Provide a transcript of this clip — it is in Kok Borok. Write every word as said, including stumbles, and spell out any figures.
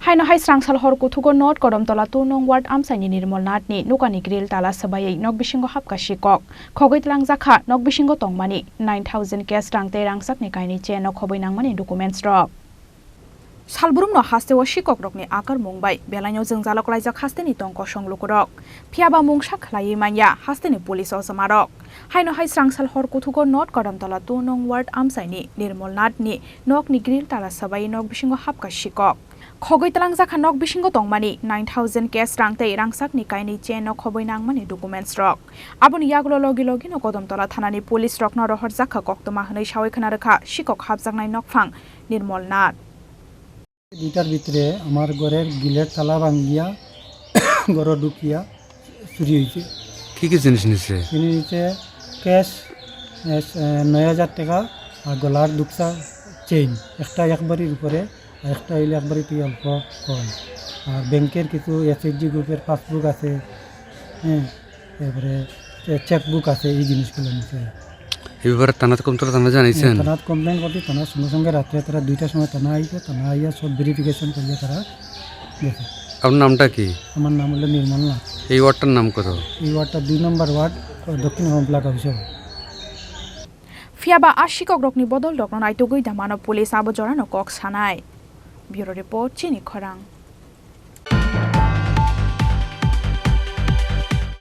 Haino hai srangsal hor kuthugo North Kodamtola two nong ward amchaini Nirmol Nath ni nokani grill tala swbaiwi nok bisingo hapkha sikok. Khogwi tlangjak kha nok bisingo tongmani nine thousand cash rang tei rangchakni kainwi chain no khobwi nangmani documents rok. Salbrumno hasteo sikokrokni akarmung bai belaino jwngjalo klaijak hasteni tong kosong lukurok. Phiyaba mungsa khlaiwi manya hasteni police ojomarok. Haino hai srangsal hor kuthugo North Kodamtola two nong ward amchaini Nirmol Nath ni nokni grill tala swbaiwi nok bisingo hapkha sikok. Khogwi tlangjak kha nok bisingo tongmani nine thousand cash rang tei rangchakni kainwi chain no khobwi nangmani documents rok. Aboni yagulo logi logi no Kodamtola thanani police rokno rohorjak kha koktwma hwnwi sawi khna rwkha sikok hapjaknai nokphang Nirmol Nath. দুইটার ভিতরে আমার ঘরের গিলের তালা ভাঙিয়া ঘরো ঢুকিয়া চুরি হয়েছে। কি কি জিনিস নিছে? চুরি হয়েছে ক্যাশ, এ, নয় হাজার টাকা আর গলার দুপসা চেইন, একটা এক ভরির উপরে আর একটা হইলে এক ভরি থেকে অল্প কম। আর ব্যাংকের কিছু এসএইচজি গ্রুপের পাসবুক আছে, হ্যাঁ, এবারে চে-, চেকবুক আছে, এই জিনিসগুলো নিছে। এই ব্যাপারে থানাত কমতলা থানা জানাইছেন? হ্যাঁ, থানাত কমপ্লেন করছি, থানার সঙ্গে সঙ্গে রাত্রে তারা দুইটার সময় থানা আইছে, থানা আইয়া সব ভেরিফিকেশন করিয়া তারা গেছে। আপনার নামটা কি? আমার নাম হলো নির্মল নাথ। এই ওয়ার্ডটার নাম কত? এই ওয়ার্ডটা দুই নম্বর ওয়ার্ড, দক্ষিণ কমপ্লা council. Phiyaba a sikokrokni bodol rokno naitugwi damano police abo jorano kok sanai. Bureau report, Chini Khorang.